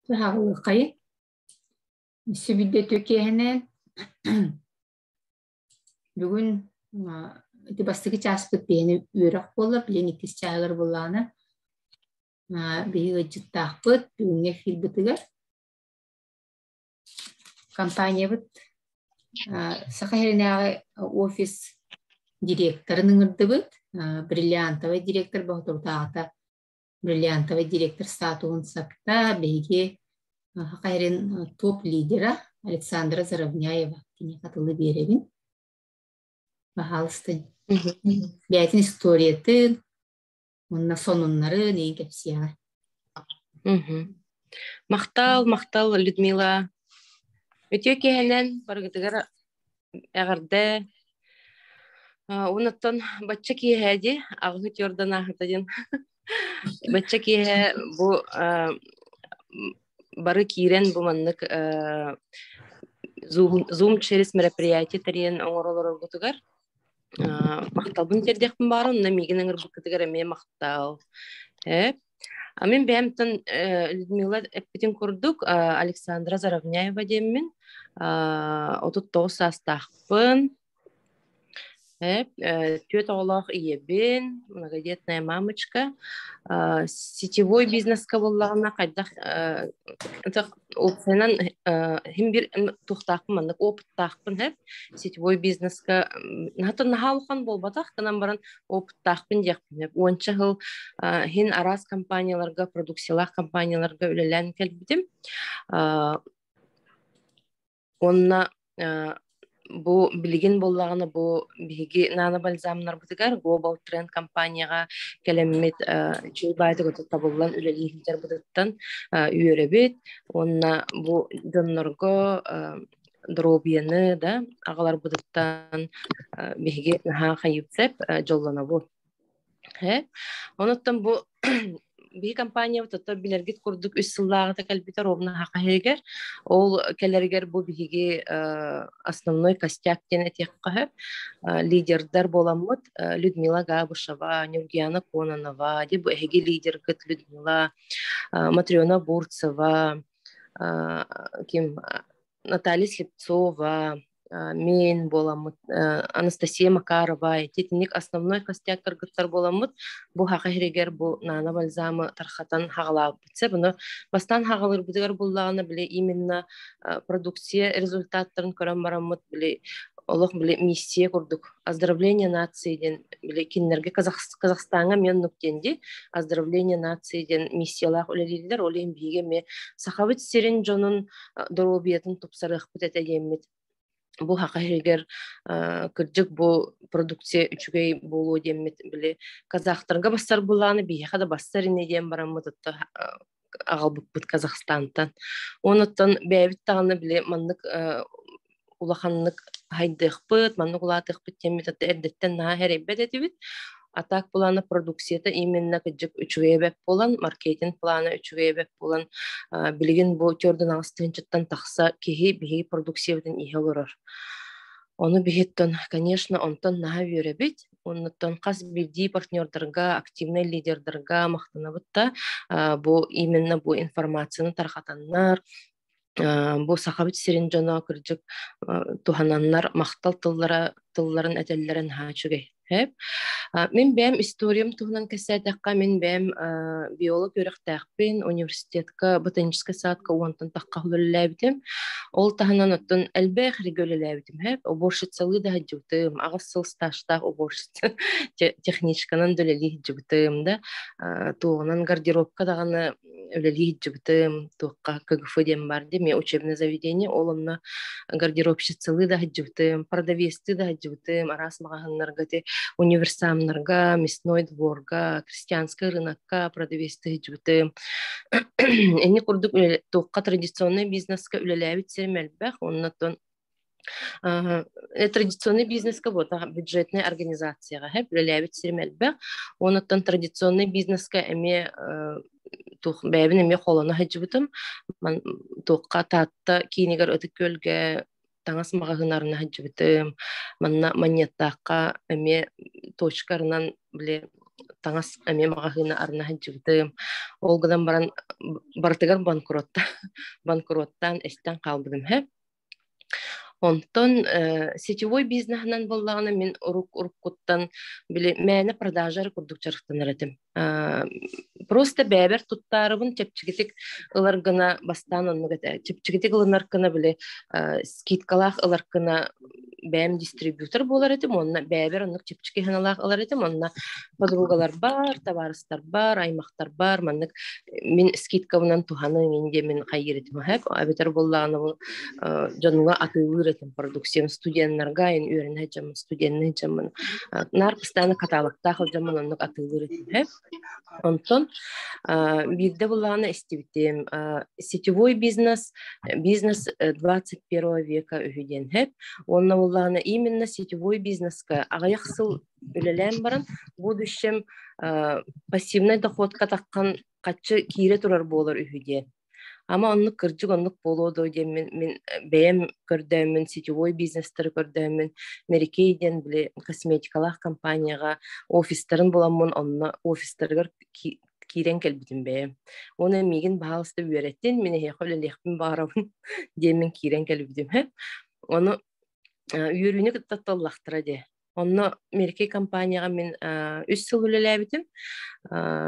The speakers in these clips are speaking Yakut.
Саҕалыаххайы. Сүбүдэ киэһэнэн бүгүн ити бастакы чааспыт биһини үөрэх буолла, билигин иккис чааһыгар буоллаҕына биһиги ыалдьыттаахпыт бүгүҥҥү эфирбытыгар компаниябыт Саха сиринээҕи офис директорын ыҥырдыбыт, бриллиантовай директор боһоторутааҕыта бриллиантовай директор статуһун сапта биһиги Саха сирин топ-лидера Александра Заровняева киниэхэ тылы биэрэбин. Баһаалыста бэйэтин историятын уонна сонуннарын эйин кэпсиэҕэ. Махтал, махтал, Людмила. Үтүө киэһэнэн барыгытыгар эҕэрдэ. Уонуттан бачча киэһэ дии, аҕыһы түөрдэн ааһыта диэн. Бачча киэһэ бу бары киирэн бу маннык Zoom, Zoom через мероприятие тэрийэн оҥоролоргутугар Махталбын тиэрдиэхпин баҕарабын, онно миигин ыҥырбыккытыгар эмиэ махтал. Э, а мин бэйэмтэн Людмила эппитин курдук Александра Заровняева диэммин, 39 саастаахпын. Түөрт оҕолоох ийэбин, многодетная мамочка. Сетевой бизнеска буоллаҕына хайдах Уопсайынан иһин биир туохтаахпын маннык опыттаахпын һэп сетевой бизнеска наһаа наһаа улахан буолбатах гынан баран опыттаахпын диэхпин сөп. Уонча сыл иһин араас компанияларга продукциялаах компанияларга үлэлээн кэлбитим. Уонна бу билигин буоллаҕына бу биһиги нано-бальзамнарбытыгар Global Trend компанияҕа кэлэммит үчүгэй баайдык табыллан үлэлии сылдьарбытыттан үөрэбит уонна бу дьоннорго доруобуйаны да аҕаларбытыттан биһиги наһаа хайыпсеп дьоллонобут. Онуттан бу биһи компаниябыт ото билэргит курдук үс сыллааҕыта кэлбитэ ровно Саха сиригэр. Ол кэлэригэр бу биһиги основной костяк диэн этиэххэ сөп. Лидердар буоламмыт Людмила Габышева, Нюргияна Кононова, ди бу эһиги лидергыт Людмила, Матрена Бурцева, ким Наталья Слепцова, мин буоламмыт, Анастасия Макарова итинник основной костяк кыргыттар буоламмыт бу Саха сиригэр бу Нана бальзамы тархатан хаҕалаабыппыт сөп. Ону бастаан хаҕалыырбытыгар буллаҕына били именно продукция результаттарын көрөн бараммыт били олох били миссия курдук оздоровление нации диэн били кинилэргэ Казахстаҥҥа эмиэ оннук диэн дии оздоровление нации диэн миссиялаах үлэлииллэр ол иһин биһиги эмиэ Сахабыт сирин дьонун доруобуйатын тупсарыахпыт этэ диэммит бу Саха сиригэр кырдьык бу продукция үчүгэй буолуо диэммит били казахтарга бассар булааны биһиэхэ да бассар ини диэн бараммыт отто аҕалбыппыт Казахстантан. Онуттан бэйэбит даҕаны били маннык улаханнык хайдыахпыт, маннык улаатыахпыт диэммит отто эрдэттэн наһаа эрэйбэт этибит. А так плана продукцията именно кырдьык үчүгэй эбэт буолан, маркетинг плана үчүгэй эбэт буолан, билигин бу төрдүн аҕыс тыһыынчаттан тахса киһи биһиги продукциябытын иһэ олорор. Ону биһиттэн, конечно, онтон наһаа үөрэбит. Оннуттан хас биирдии партнердарга, активнай лидердарга махтанабыт да, бу именно бу информацияны тарҕатаннар, бу Сахабыт сирин дьоно кырдьык туһананнар махтал тыллара тылларын этэллэрэ наһаа үчүгэй. Мин бэйэм историям туһунан кэпсээтэххэ, мин бэйэм биолог үөрэхтээхпин, университетка ботаническай садка уонтан тахха үлэлээбитим. Ол таһынан оттон элбэх эргэ үлэлээбитим. Уборщицалыы да сылдьыбытым, аҕыс сыл стажтаах уборщица техничканан да үлэлии сылдьыбытым да, туоҕунан гардеробка даҕаны үлэлии сылдьыбытым, туохха КГФ диэн баар дии, эмиэ учебное заведение, ол онно гардеробщицалыы да сылдьыбытым, продавецтыы да сылдьыбытым, араас маҕаһыыннарга ити универсамнарга, мясной дворга, крестьянскай рынокка продавецтыы сылдьыбытым. Инник курдук туохха традиционнай бизнеска үлэлээбит сирим элбэх, оннотон Традиционный бизнеска буотах бюджетнай организацияҕа һэп үлэлээбит сирим элбэх. Онуттан традиционный бизнеска эмиэ туох бэйэбин эмиэ холоно сылдьыбытым. Туохха Таатта киинигэр Ытык Күөлгэ таҥас маҕаһыынарына сылдьыбытым. Манна Манньыаттаахха эмиэ точкарынан били таҥас эмиэ маҕаһыына арына сылдьыбытым. Ол гынан баран барытыгар банкроттаан эстэн хаалбытым һэ. Онтон сетевой бизнеһынан буоллаҕына мин уруккуттан били мээнэ продажа эрэ курдук дьарыктанар этим. Просто бэйэбэр туттаарыбын чэпчэкитик ылар гына бастаан оннук этэ. Чэпчэкитик ылынар гына били скидкалаах ылар гына бэйэм дистрибьютор буолар этим уонна бэйэбэр оннук чэпчэки сыаналаах ылар этим уонна подругаларбар, табаарыстарбар, аймахтарбар маннык мин скидкабынан туһаныҥ ин диэмин хайыыр этим аһап эбэтэр буоллаҕына бу дьонуга атыылыыр этим продукциям студеннарга ин үөрэнэ дьоммун студенныы дьоммун наар постоянно каталогтаах дьоммун оннук атыылыыр этим хэп. Онтон биирдэ буллаҕына истибитим сетевой бизнес, бизнес 21 века үһү диэн хэп. Уонна буллаҕына именно сетевой бизнеска аҕыйах сыл үлэлээн баран в будущем пассивнай доходка таххан хаччы киирэ турар буолар үһү диэн. Ама оннук кырдьык оннук буолуо дуо диэн мин бэйэм көрдөөммүн, сетевой бизнестары көрдөөммүн, Mary Kay диэн били косметикалаах компанияҕа офистарын буламмын онно офистарыгар киирэн кэлбитим бэйэм. Уонна миигин баһаалыста үөрэттин, мин эһиэхэ үлэлиэхпин баҕарабын диэммин киирэн кэлбитим. Ону үөрүүнү кытта толлахтара дии. Онно Меркей компанияҕа мин үс сыл үлэлээбитим,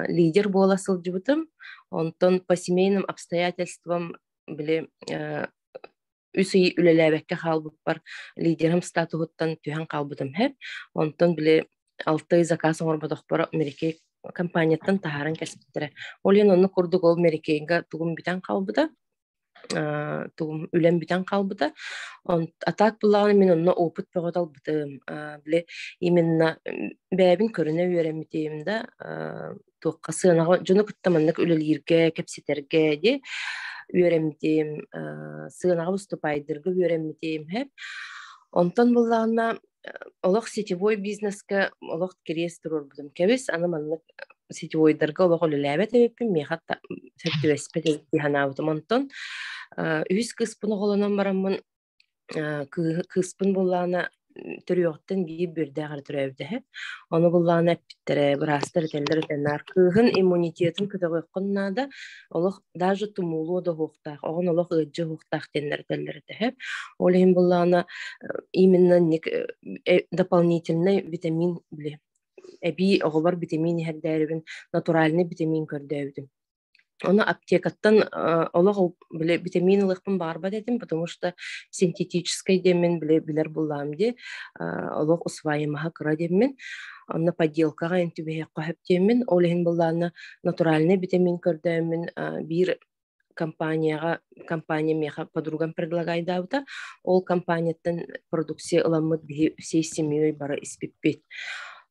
лидер буола сылдьыбытым. Онтон по семейным обстоятельствам били үс ый үлэлээбэккэ хаалбыппар лидерым статуһуттан түһэн хаалбытым һэп. Онтон били 6 ый заказ оҥорботохпор Меркей компанияттан таһааран кэспиттэрэ. Ол иһин оннук курдук ол Мерикейга тугум бүтэн хаалбыта. Тугум үлэм бүтэн хаалбыта. А так буллаҕына мин онно опыт бөҕө талбытым. Били именно бэйэбин көрүнэ үөрэммитим да, туохха сыанаҕа дьону кытта маннык үлэлииргэ, кэпсэтэргэ дии үөрэммитим, сыанаҕа выступайдырга үөрэммитим һэп. Онтон буллаҕына олох сетевой бизнеска олох кириэс туруорбутум. Кэбис, аны маннык сетевойдарга олох үлэлээбэт эбиппин, миэхэ сөп түбэспэт эбит дии санаабытым. Онтон үһүс кыыспын оҕолонон бараммын, кыыспын буллаҕына төрүөҕүттэн биир бүөрдээх эрэ төрөөбүтэ үһү. Ону буллаҕына эппиттэрэ, быраастар этэллэр этэннээр, кыыһын иммунитетын көтөҕүөххүн наада, олох даже тумуулуо да уһуохтаах, оҕон олох ыалдьыа уһуохтаах диэннэр этэллэр этэ үһү. Ол иһин буллаҕына именно дополнительный витамин били эбии оҕобор витамин иһэрдээрибин натуральный витамин көрдөөбүтүм. Ону аптекаттан олох били витамин ылыахпын баҕарбат этим, потому что синтетическай диэммин били билэр буллаам дии, олох усваиваемаһа кыра диэммин, онно подделкаҕа эн түбэһиэххэ сөп диэммин, ол иһин буллаана натуральный витамин көрдөөммүн биир компанияҕа компания миэхэ подругам предлагайдаабыта, ол компанияттан продукция ыламмыт биһи всей семьей бары испиппит.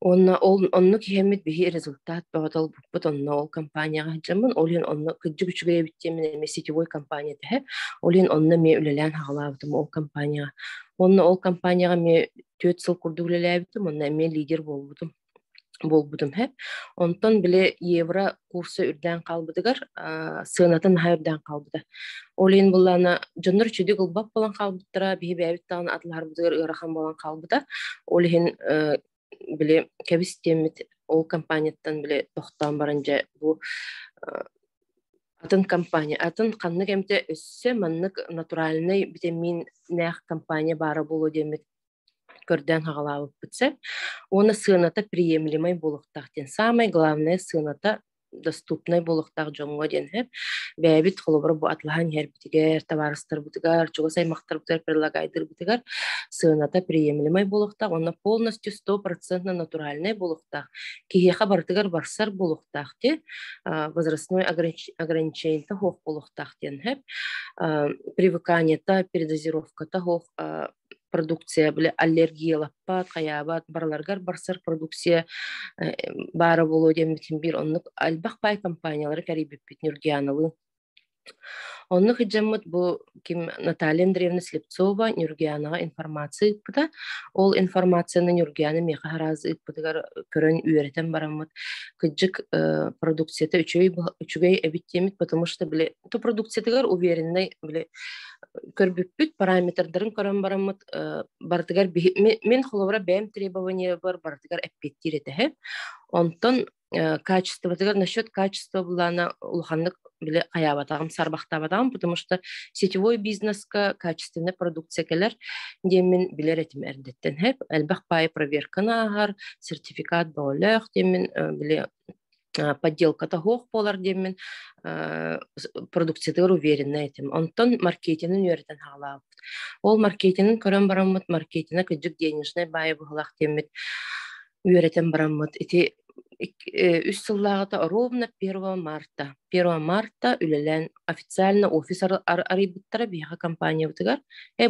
Уонна ол оннук иһэммит биһи результат бөҕө талбыппыт онно ол компанияҕа сылдьаммын, ол иһин онно кырдьык үчүгэй эбит диэммин эмиэ сетевой компания этэ ол иһин онно эмиэ үлэлээн хаҕалаабытым ол компанияҕа. Уонна ол компанияҕа эмиэ 4 сыл курдук үлэлээбитим, онно эмиэ лидер буолбутум һэ. Онтон били евро курса үрдээн хаалбытыгар сыаната наһаа үрдээн хаалбыта. Ол иһин буллаана дьоннор үчүгэй ылбат буолан хаалбыттара, биһи бэйэбит даҕаны атылаһарбытыгар ыарахан буолан хаалбыта. Ол иһин били кэбис диэммит ол компанияттан били тохтоон баран дьэ бу атын компания, атын ханнык эмтэ өссө маннык натуральнай витаминнээх компания баара буолуо диэммит көрдөөн хаҕалаабыппыт сөп. Уонна сыаната приемлемай буолуохтаах диэн. Самое главное сыаната доступнай буолуохтаах дьоҥҥо диэн сөп. Бэйэбит холобура бу атлаһан иһэрбитигэр, табаарыстарбытыгар, чугас аймахтарбытыгар предлагайдырбытыгар сыаната приемлемай буолуохтаах уонна полностью 100% натуральнай буолуохтаах. Киһиэхэ барытыгар барсар буолуохтаах диэн возрастной ограничениета суох буолуохтаах диэн сөп. Привыканиета, передозировката суох продукция били аллергиялаппат, хайаабат, барыларыгар барсар продукция баара буолуо диэммитин биир оннук элбэх паай компаниялары кэрийбиппит Нюргианалыын. Оннук сылдьаммыт бу ким Наталья Андреевна Слепцова Нюргианаҕа информация ыыппыта. Ол информацияны Нюргиана миэхэ араас ыыппытыгар көрөн үөрэтэн бараммыт кырдьык продукцията үчүгэй үчүгэй эбит диэммит, потому что били то продукциятыгар уверенный били көрбүппүт параметрдарын көрөн бараммыт барытыгар мин холобура бэйэм требованиебар барытыгар эппиэттиир этэ. Онтон Качествотыгар насчет качества булаана улаханнык били хайаабатаҕым, сарбахтаабатаҕым, потому что сетевой бизнеска качественная продукция кэлэр диэммин билэр этим эрдэттэн. Хэп элбэх паайы проверканы ааһар, сертификат бөҕөлөөх диэммин били подделката суох буолар диэммин продукциятыгар уверенна этим. Онтон маркетинин үөрэтэн хаалаабыт. Ол маркетинин көрөн бараммыт, маркетина кырдьык денежный баайы быһылаах диэммит үөрэтэн бараммыт ити үс сыллааҕыта ровно 1 марта 1 марта үлэлээн официально офис арыйбыттара биһиэхэ компаниябытыгар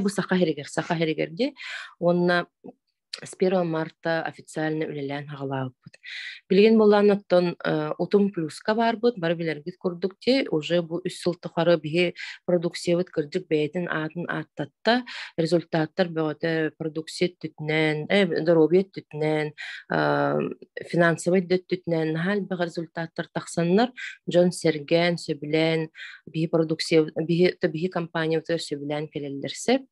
бу Саха сиригэр Саха сиригэр дии уонна с 1 марта официально үлэлээн хаҕалаабыппыт. Билигин буоллаан оттон Утум плюска баарбыт, бары билэргит курдук ти уже бу үс сыл тухары биһи продукциябыт кырдьык бэйэтин аатын ааттатта, результаттар бөҕөтө продукция өттүтүнэн, доруобуйа өттүтүнэн, финансовай да өттүтүнэн наһаа элбэх результаттар тахсаннар, дьон сэргээн, сөбүлээн, биһи продукция биһи биһи компаниябытыгар сөбүлээн кэлэллэр сөп.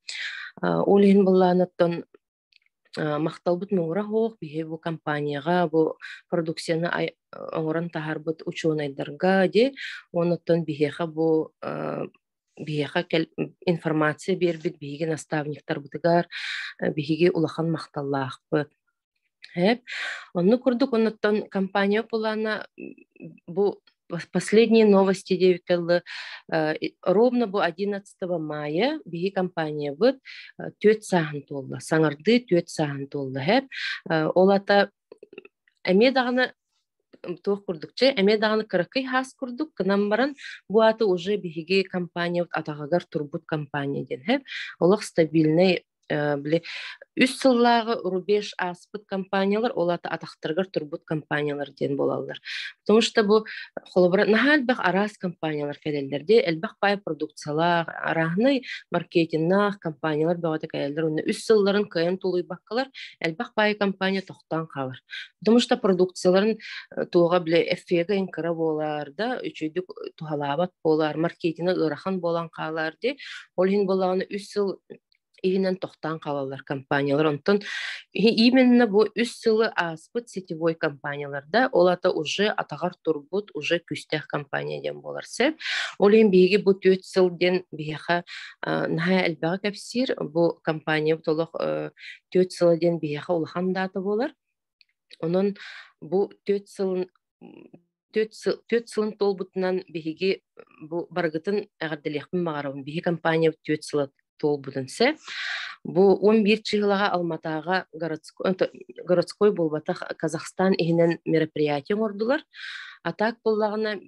Ол иһин буоллаан оттон махталбыт муҥура суох биһи бу компанияҕа бу продукцияны оҥорон таһаарбыт учуонайдарга ди онуттан биһиэхэ бу биһиэхэ информация биэрбит биһиги наставниктарбытыгар биһиги улахан махталлаахпыт. Эп. Оннук курдук оннуттан компания плана бу последние новости диэбиккэ ровно бу 11 мая биһи компаниябыт түөрт сааһын туолла. Саҥардыы түөрт сааһын туолла эп. Ол ата эмиэ даҕаны туох курдук чэ эмиэ даҕаны кыракый хаас курдук гынан баран бу аты уже биһиги компаниябыт атаҕыгар турбут компания диэн эп. Олох стабильный били үс сыллааҕы рубеж ааспыт компаниялар ол аата атахтарыгар турбут компаниялар диэн буолаллар. Потому что бу холобура наһаа элбэх араас компаниялар кэлэллэр дии элбэх паай продукциялаах арааһынай маркетиннаах компаниялар бөҕөтө кэлэллэр уонна үс сылларын кыайан тулуйбаккалар элбэх паай компания тохтоон хаалар. Потому что продукцияларын туоҕа били эффега кыра буолар да үчүгдүк туһалаабат буолар маркетинэ ыарахан буолан хаалар дии ол иһин буоллаҕына үс сыл иһинэн тохтоон хаалаллар компаниялар. Онтон именно бу үс сылы ааспыт сетевой компанияларда ол ата уже атаҕар турбут уже күүстээх компания диэн буолар сөп. Ол иһин биһиги бу түөрт сыл диэн биһиэхэ наһаа элбэҕи кэпсиир. Бу компаниябыт олох түөрт сыла диэн биһиэхэ улахан даата буолар. Онон бу түөрт сылын түөрт сылын туолбутунан биһиги бу барыгытын эҕэрдэлиэхпин баҕарабын. Биһи компаниябыт түөрт сыла туолбутун сэ. Бу 11 чыһылаҕа Алматаҕа городской, городской буолбатах Казахстан иһинэн мероприятие оҥордулар. А так буоллаҕына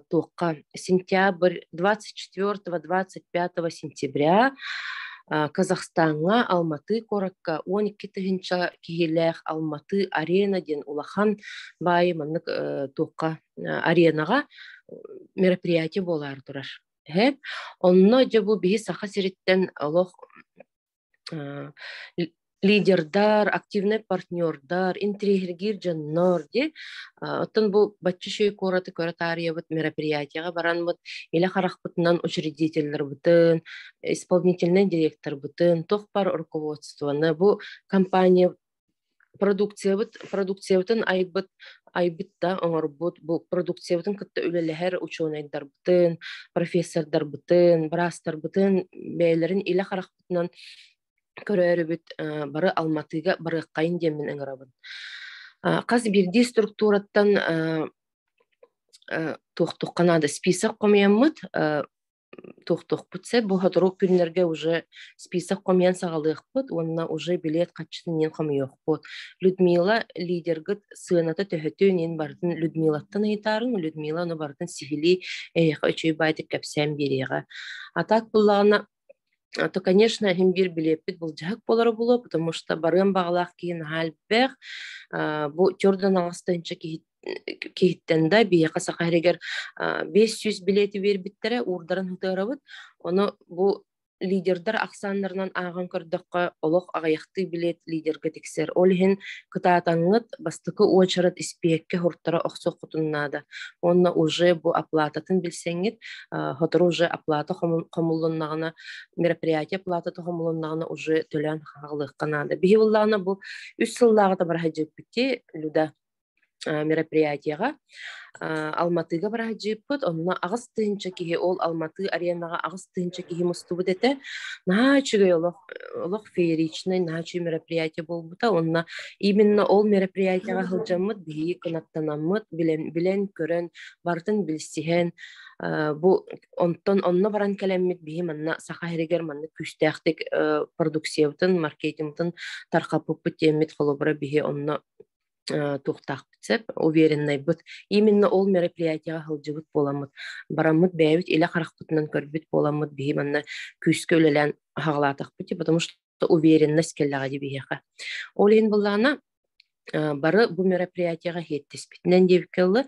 туохха сентябрь 24-25 сентября Казахстаҥҥа Алматы куоракка 12 тыһыынча киһилээх Алматы арена диэн улахан баайы маннык туохха аренаҕа мероприятие буолаары турар. Эһэ. Онно дьэ бу биһи Саха сириттэн олох лидердар, активнай партнердар, интриэһиргиир дьоннор дии. Оттон бу бачча үчүгэй куораты көрө таарыйабыт мероприятиеҕа бараммыт илэ харахпытынан учредителларбытын, исполнительнай директорбытын, туох баар руководствоны бу компания продукциябыт продукциябытын айбыт айбыт да оҥорбут бу продукциябытын кытта үлэлэһэр учуонайдарбытын, профессордарбытын, быраастарбытын бэйэлэрин илэ харахпытынан көрөөрүбүт бары Алматыга барыаххайын диэммин ыҥырабын. Хас биирдии структураттан туохтуохха наада список хомуйаммыт туохтуохпут сөп. Бу сотору күннэргэ уже список хомуйан саҕалыахпыт уонна уже билиэт хаччытын иин хомуйуохпут. Людмила лидергыт сыаната төһөтүн иин барытын Людмилаттан ыйытаарыҥ. Людмила ону барытын сиһилии эһиэхэ үчүгэй баайдык кэпсээн биэриэҕэ. А так буллаҕына то, конечно, иһин биир билиэппит былдьаһык буолара буолуо, потому что барыан баҕалаах киһи наһаа элбэх. Бу төрдөн аҕыс тыһыынча киһиттэн да биһиэхэ Саха сиригэр 500 билиэти биэрбиттэрэ, уурдаран сытыарабыт. Ону бу лидердар ахсааннарынан ааҕан көрдөххө, олох аҕыйахтыы билиэт лидергэ тиксэр. Ол иһин кытаатаҥҥыт бастакы уочарат испиэккэ һуртара охсуоххутун наада. Уонна уже бу оплататын билсэҥҥит, сотору уже оплата хомуллуннаҕына, мероприятие оплатата хомулуннаҕына уже төлөөн хаалыахха наада. Биһи буллаҕына бу үс сыллааҕыта бараһадьыппыти Люда. Мероприятиеҕа Алматыга бараһдьыыппыт, онно 8000 киһи, ол Алматы аренаҕа 8000 киһи мустубут этэ. Наһаа үчүгэй олох, олох фееричный, наһаа үчүгэй мероприятие буолбута. Онно именно ол мероприятиеҕа сылдьаммыт, биһиги кынаттанаммыт, билэн, билэн-көрөн, барытын билсиһэн, бу онтон онно баран кэлэммит биһи манна Саха сиригэр маннык күүстээхтик продукциябытын, маркетингтын тархаппыппыт диэммит холобура биһи онно туохтаахпыт сөп, увереннайбыт. Именно ол мероприятиеҕа сылдьыбыт буоламмыт, бараммыт бэйэбит илэ харахпытынан көрбүт буоламмыт биһи манна күүскэ үлэлээн хаҕалаатахпыт, потому что уверенность кэллэҕэ дии биһиэхэ. Ол иһин буллаҕына бары бу мероприятиеҕа иһиэттиспитинэн диэбиккэ дылы,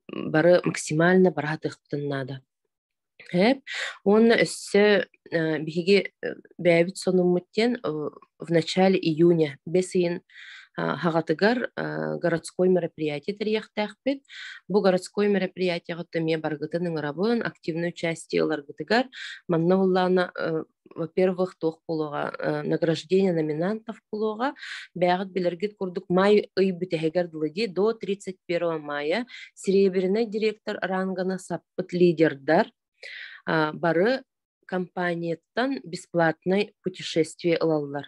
бары максимально бараһатыахпытын наада. Эп. Уонна өссө биһиги бэйэбит сонуммут диэн в начале июня бэс ыйын хаҕатыгар городской мероприятие тэрийиэхтээхпит. Бу городской мероприятиеҕа эмиэ барыгытын ыҥырабын, активное участие ыларгытыгар. Манна буоллаҕына во-первых, туох буолуоҕа, награждение номинантов буолуоҕа. Бэйэҕит билэргит курдук май ый бүтэһигэр дылы дии, до 31 мая серебряный директор ранганы саппыт лидердар бары компанияттан бесплатное путешествие ылаллар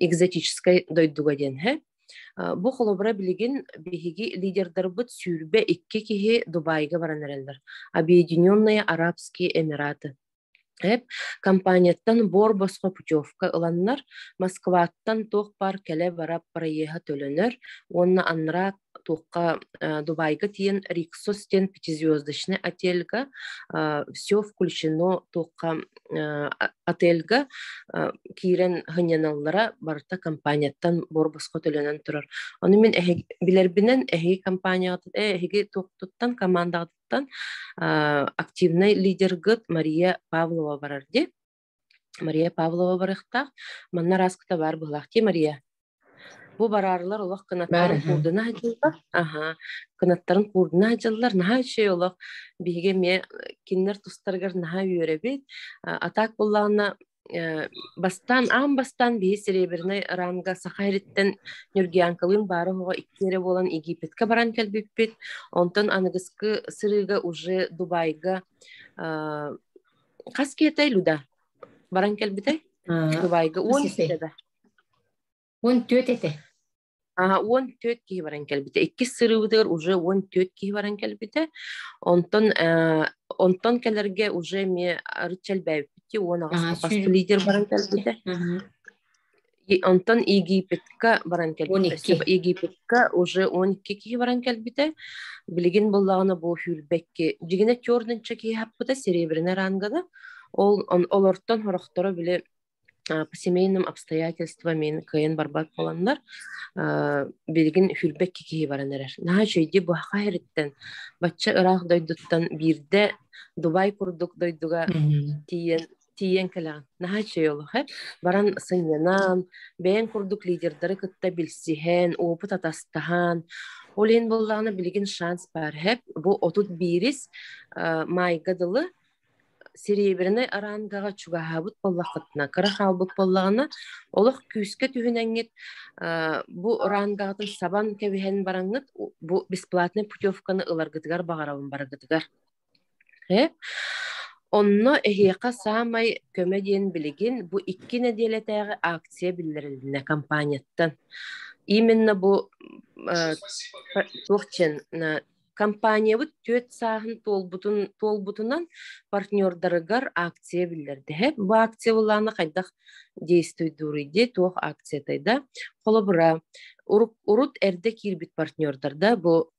экзотическай дойдуга диэн һэ. Бу холобура билигин биһиги лидердарбыт 22 киһи Дубайга баран эрэллэр. Объединенные Арабские Эмираты. Эп компанияттан буор-босхо путевка ыланнар, Москваттан туох баар кэлэ-бара проеһа төлөнөр уонна анараа туохха Дубайга тиийэн Риксос диэн пятизвездочный отельга все включено туохха отельга киирэн сынньаналлара барыта компанияттан буор-босхо төлөнөн турар. Ону мин эһиги билэрбинэн эһиги компанияҕыт эһиги туохтуттан командаҕыт активнай лидергыт Мария Павлова барар дии. Мария Павлова барыахтаах. Манна араскыта баар быһылаах дии Мария. Бу бараарлар олох кынаттарын куурдуна сылдьаллар. Аха, кынаттарын куурдуна сылдьаллар. Наһаа үчүгэй олох. Биһиги эмиэ кинилэр тустарыгар наһаа үөрэбит. А так буоллаҕына Бастаан аан бастаан биһи Серебряный ранга Саха сириттэн Ньургиянкалыын баара оһоҕо икки эрэ буолан Египетка баран кэлбиппит. Онтон аныгыскы сырыыга уже Дубайга хас киэтэй Люда? Баран кэлбитэй? Дубайга 10 киһи да. 14 этэ. Аа, 14 киһи баран кэлбитэ. Иккис сырыыбытыгар уже 14 киһи баран кэлбитэ. Онтон онтон кэлэргэ уже эмиэ арыт элбээбиппит 18 бас лидер баран кэлбитэ. Онтон Египетка баран кэлбитэ. Египетка уже 12 киһи баран кэлбитэ. Билигин буоллаҕына бу сүүрбэкки. Дьигинэ төрдүнчэ киһи хаппыта серебряный ранганы. Ол олортон хорохторо били по семейным обстоятельствам мин кыайан барбат буоланнар, билигин сүүрбэкки киһи баран эрэр. Наһаа үчүгэйдик быһаха иһириттэн, бачча ыраах дойдуттан биирдэ Дубай курдук дойдуга тиийэн тиийэн кэлэҕин. Наһаа үчүгэй олох ээ. Баран сынньанан, бэйэҥ курдук лидердары кытта билсиһэн, опыт атастаһан. Ол иһин буоллаҕына билигин шанс баар һэп. Бу 31-ис маайга дылы Серебряный арангаҕа чугаһаабыт буоллаххытына, кыра хаалбыт буоллаҕына, олох күүскэ түһүнэҥҥит бу рангаҕытын сабан кэбиһэн бараҥҥыт бу бесплатный путевканы ыларгытыгар баҕарабын барыгытыгар. Онно эһиэхэ саамай көмө диэн билигин бу 2 нэдиэлэтээҕи акция биллэрилиннэ компанияттан. Именно бу туох диэн Компаниябыт 4 сааһын туолбутун туолбутунан партнердарыгар акция биллэрдэ. Бу акция былаана хайдах действуйдууруй дии, туох акциятай да. Холобура, урут эрдэ киирбит партнердарда бу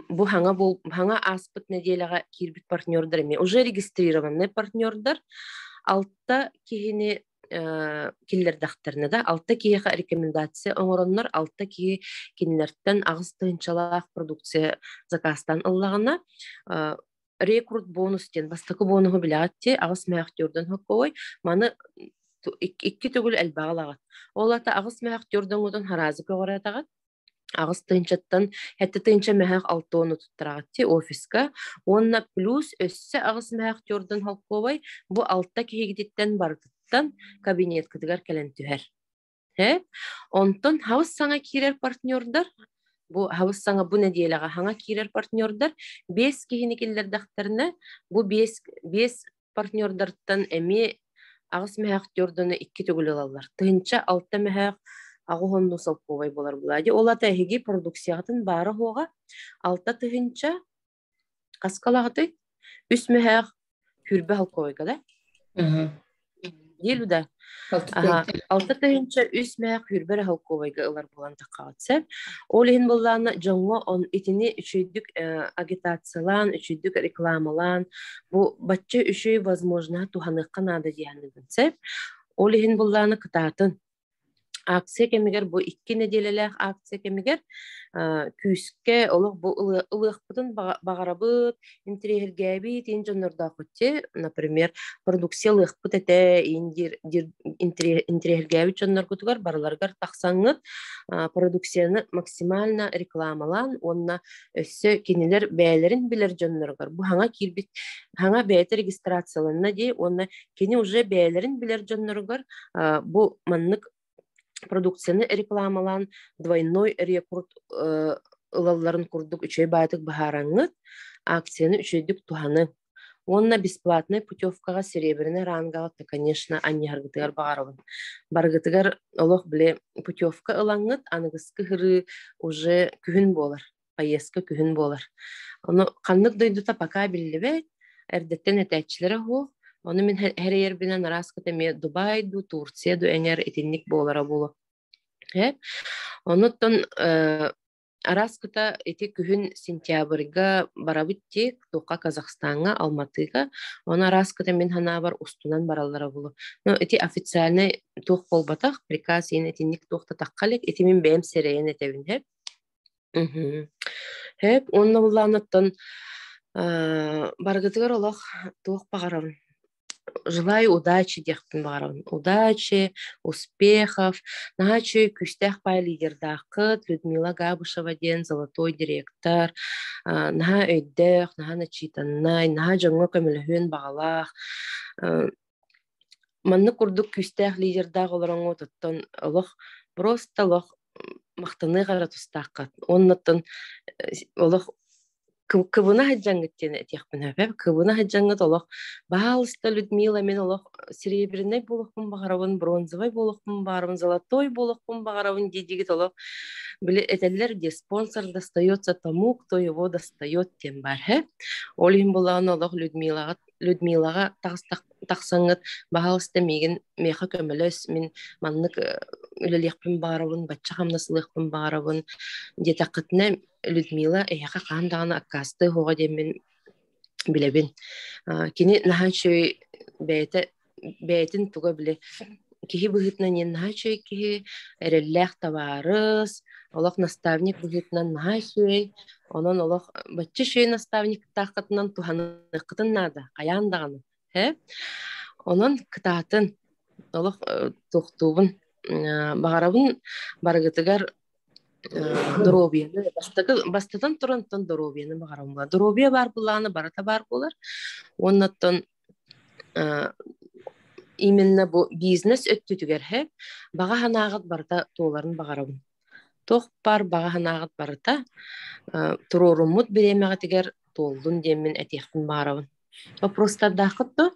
хаҥа бу хаҥа ааспыт нэдиэлэҕэ киирбит партнердар эмиэ уже регистрированный партнердар 6 киһини киллэрдэхтэринэ да, 6 киһиэхэ рекомендация оҥороннор, 6 киһи кинилэртэн 8 тыһыынчалаах продукция заказтаан ыллаҕына, рекрут бонус диэн бастакы бонуһу билэҕит дии, 8 мөһөх төрдөн хоккоой, маны икки төгүл элбэҕи ылаҕыт. Ол аата 8 мөһөх төрдөҥҥутун хараазы көҕүрэтэҕит, 8 тыһыынчаттан 7 тыһыынча мөһөөх 60-у туттараҕыт дии офиска уонна плюс өссө 8 мөһөөх төрдөн холкуобай бу 6 киһигититтэн барытыттан кабинеткытыгар кэлэн түһэр. Э? Онтон хаус саҥа киирэр партнердар бу Бу хабыс саҥа бу нэдиэлэҕэ хаҥа киирэр партнердар 5 киһини киллэрдэхтэринэ, бу 5 партнердартан эмиэ 8 мөһөөх тёрданы 2 төгүл ылаллар. 1006 мөһөөх 80 солкуобай буолар буолаа. Ол ата эһиги продукцияҕытын баара хуоҕа 6 тыһыынча хаскалаҕытый? 3 мөһөөх 20 солкуобайга да? Диэлу да. 6 тыһыынча 3 мөһөөх 20 солкуобайга ылар буолан таххаҕыт сөп. Ол иһин буоллаана дьоҥҥо он итини үчүйдүк агитациялаан, үчүйдүк рекламалаан, бу бачча үчүй возможноһы туһаныахха наада диэханыгын сөп. Ол иһин буоллаана кытаатын акция кэмигэр, бу 2 нэдиэлэлээх акция кэмигэр күүскэ олох бу ылыахпытын баҕарабыт, интириэһиргээбит ин дьоннордоохпут, например, продукция ылыахпыт этэ интириэһиргээбит дьонноргутугар барыларыгар тахсаҥҥыт продукцияны максимально рекламалаан уонна өссө кинилэр бэйэлэрин билэр дьонноругар, бу хаҥа киирбит, хаҥа бэйэтэ регистрацияланна дии, уонна кини уже бэйэлэрин билэр дьонноругар бу маннык продукцияны рекламалаан двойной рекрут ылалларын курдук үчүгэй баайтык быһаараҥҥыт акцияны үчүгэйдик туһаны. Уонна бесплатнай путевкаҕа серебряный рангаҕа, то, конечно, анньыһаргытыгар баҕарабын. Барыгытыгар олох били путевка ылаҥҥыт, аныгыскы һырыы уже күһүн буолар, поездка күһүн буолар. Ону ханнык дойдута пока биллибэт, эрдэттэн этээччилэрэ суох. Ону мин хэрэйэрбинэн араас эмиэ Дубай ду, Турция ду эҥэр итинник буолара буолуо. Онуттан араас кыта ити күһүн сентябрьга барабыт дии, туохха, Казахстаҥҥа, Алматыга. Ону араас кыта мин санаабар устунан бараллара буолуо. Но ити официальный туох буолбатах, приказ иин итинник туох да тахха илик, ити мин бэйэм сэрэйэн этэбин һэп. Һэп, уонна буллаанаттан барыгытыгар олох туох баҕарабын, желаю удачи диэхпин баҕарабын. Удачи, успехов. Наһаа үчүгэй күүстээх пай лидердааххыт Людмила Габышева диэн золотой директор, наһаа өйдөөх, наһаа начитаннай, наһаа дьоҥҥо көмөлөһүөн баҕалаах. Маннык курдук күүстээх лидердаах олороҥҥут оттон олох просто олох махтаныах эрэ тустааххыт. Уоннаттан олох кыбына сылдьаҥҥыт диэн этиэхпин сөп. Кыбына сылдьаҥҥыт олох баһаалыста, Людмила, мин олох серебряный буолуохпун баҕарабын, бронзовай буолуохпун баҕарабын, золотой буолуохпун баҕарабын дии-диигит олох били этэллэр дии, спонсор достается тому, кто его достает диэн баар һэ. Ол иһин булаҕын олох Людмилаҕа Людмилаҕа тахсаҥҥыт, баһаалыста, миигин миэхэ көмөлөс, мин маннык үлэлиэхпин баҕарабын, бачча хамнас ылыахпын баҕарабын диэтэххитинэ, Людмила эһиэхэ хаһан даҕаны аккаастыа суоҕа диэммин билэбин. Кини наһаа үчүгэй бэйэтэ бэйэтин туга били киһи быһыытынан иэн наһаа үчүгэй киһи, эрэллээх табаарыс, олох наставник быһыытынан наһаа үчүгэй. Онон олох бачча үчүгэй наставниктааххытынан туһаныаххытын наада, хайаан даҕаны. Һэ? Онон кытаатын, олох туохтуубун, баҕарабын барыгытыгар доруобуйаны, бастакы бастатан туран доруобуйаны баҕарабын. Доруобуйа баар буоллаҕына барыта баар буолар. Уоннаттан именно бу бизнес өттүтүгэр һэ баҕа санааҕыт барыта туоларын баҕарабын. Туох баар баҕа санааҕыт барыта туруоруммут бириэмэҕитигэр туоллун диэммин этиэхпин баҕарабын. Вопростардааххыт дуо?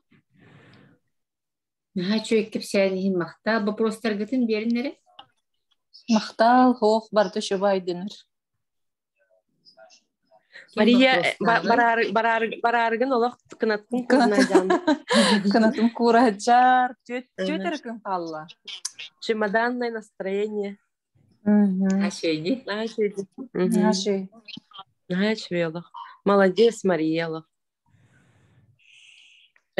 Наһаа үчүгэй кэпсээн иһин махтал. Вопростаргытын биэрин эрэ. Махтал, хоох барыта үчүгэй айдыныр. Мария, бараарыгын олох кынаттын куурнаажаан. Кынатым куураһачаар. Түөт эрэ күн хаалла. Чемоданное настроение. Ашейди. Ашейди. Ашей. Наһаа олох. Молодец, Мария олох.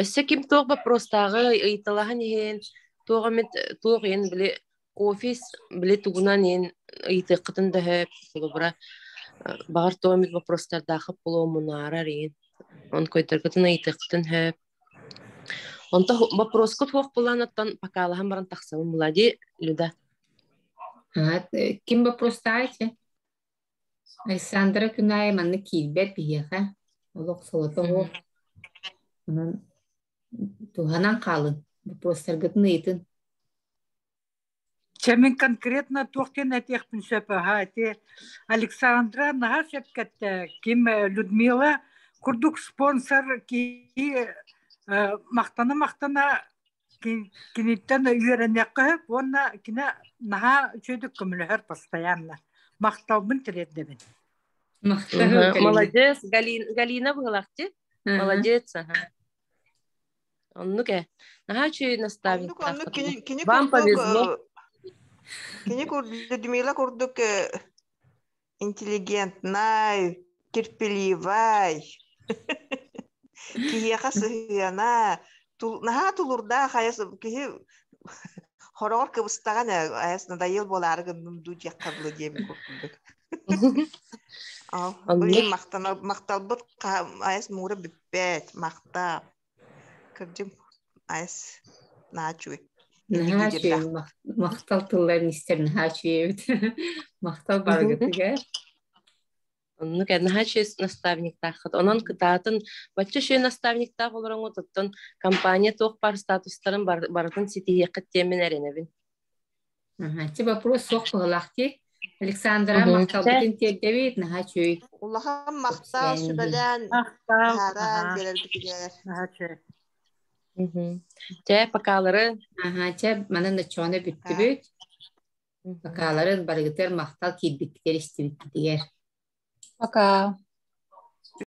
Өссө ким туох боппуруостааҕы ыйыталаһан иһин, туох эмит туох иһин били офис били тугунан иһин ыйытыаххытын да сөп, холобура баҕар туох эмит вопростардааххыт буолуо мунаарар иһин, он койдаргытын ыйытыаххытын сөп. Онто вопроскут суох буолаанаттан покалаһан баран тахсабын була дии, Люда. Ким вопростаайчы? Александра күн аайы маннык киирбэт биһиэхэ, олох солото суох. Онон туһанан хаалыҥ, боппуруостаргытын ыйытын. Чэ мин конкретно туох диэн этиэхпин сөп аһа ити Александра наһаа сөпкөттө ким Людмила курдук спонсор киһи махтана-махтана киниттэн үөрэниэххэ сөп уонна кини наһаа үчүгэйдик көмөлөһөр постоянно. Махталбын тириэрдэбин. Махтал. Молодец, Галина быһылахчы. Молодец, ага. Оннук ээ. Наһаа үчүгэй Оннук оннук наставниктааххыт. кини кини Вам курдук повезло. кини курдук Людмила курдук интеллигентнай, терпеливай, киһиэхэ сыһыана, наһаа тулурдаах айас киһи хороҕор кыбыстаҕан айас надоел буолаары гынным дуу диэххэ дылы диэбит курдук. Оннук. Махталбыт айас муура бүппэт, махтаа. Кырдьым айас наһаа үчүгэй. Наһаа үчүгэй махтал тылларын истэр наһаа үчүгэй эбит. Махтал барыгытыгар. Оннук наһаа үчүгэй наставниктааххыт. Онон кытаатын бачча үчүгэй наставниктаах олороҥҥут оттон компания туох баар статустарын барытын ситиһиэххит диэммин эрэнэбин. Ити вопрос суох быһыылаах дии. Александра махталбытын тиэрдэбит, наһаа үчүгэй. Улахан махтал сүбэлээн Махтал. таһааран биэрэрбитигэр. Наһаа үчүгэй. Чэ, покалары. Аха, чэ, манан оччоҕуна бүттүбүт. Покаларын барыгытыгар махтал киирбиттигэр истибиккитигэр. Пока.